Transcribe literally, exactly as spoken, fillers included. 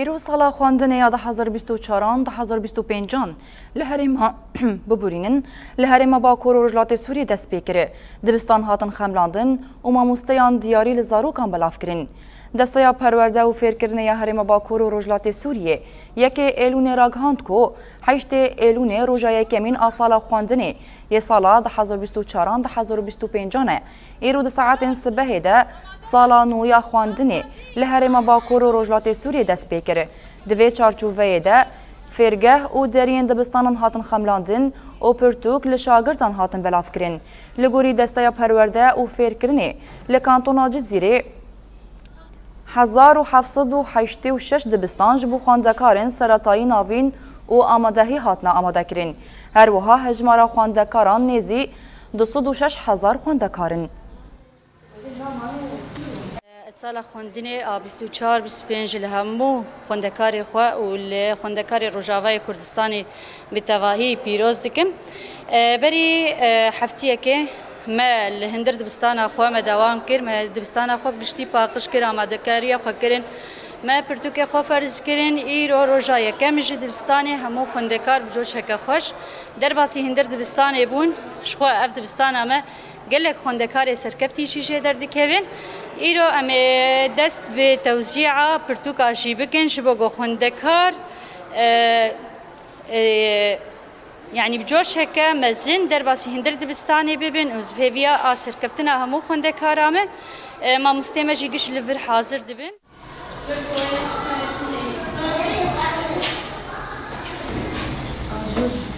Îro sala xwendinê ya du hezar bîst û çaran, du hezar bîst û pêncan li herêma, biborînin, li herêma Bakur û Rojhilatê Sûriyê dest pê kir. Dibistan hatin xemlandin û mamosteyan diyarî li zarokan belav kirin. Desteya Perwerde û Fêrkirinê ya Herêma Bakur û Rojhilatê Sûriyê yekê Êlûnê ragihand ku heştê Êlûnê roja yekemîn a sala xwendinê yê sala du hezar bîst û çaran, du hezar bîst û pêncan e. Îro di saetên sibehê de sala nû ya xwendinê li herêma Bakur û Rojhilatê Sûriyê dest pê kir. Di vê çarçoveyê de fêrgeh û deriyên dibistanan hatin xemlandin û pirtûk li şagirtan hatin belavkirin. Li gorî Desteya Perwerde û Fêrkirinê li Kantona Cizîrê hezar û heft sed û heştê û şeş dibistan ji bo xwendekarên seretayî navîn û amadehî hatine amadekirin. Her wiha hejmara xwendekaran nêzî du sed û şeş hezar xwendekar in. Sala xwendinê a bîst û çar bîst û pênc li hemû xwendekarê xwe û li xwendekarê Rojavayê Kurdistanê bi tevahî pîroz dikim. E, berî, e, heftiyekê me li hundir dibistana xwe me dewam kir, me dibistana xwe bi giştî paqij kir, amadekariya xwe kirin, me pirtûkê xwe ferz kirin. Îro roja yekem ji dibistanê hemû xwendekar bi coşeke xweş derbasî hundir dibistanê bûn. Ji xwe ev dibistana me gelek xwendekarê serkeftî jî jê derdikevin. Îro em ê dest bi tewzîa pirtûka jî bikin, ji bo ku xwendekar, e, e, yanî bi coşeke mezin derbasî hundir dibistanê bibin û ji hêviya a serkeftina hemû xwendekara me, e, mamostê me jî giş li vir hazir dibin.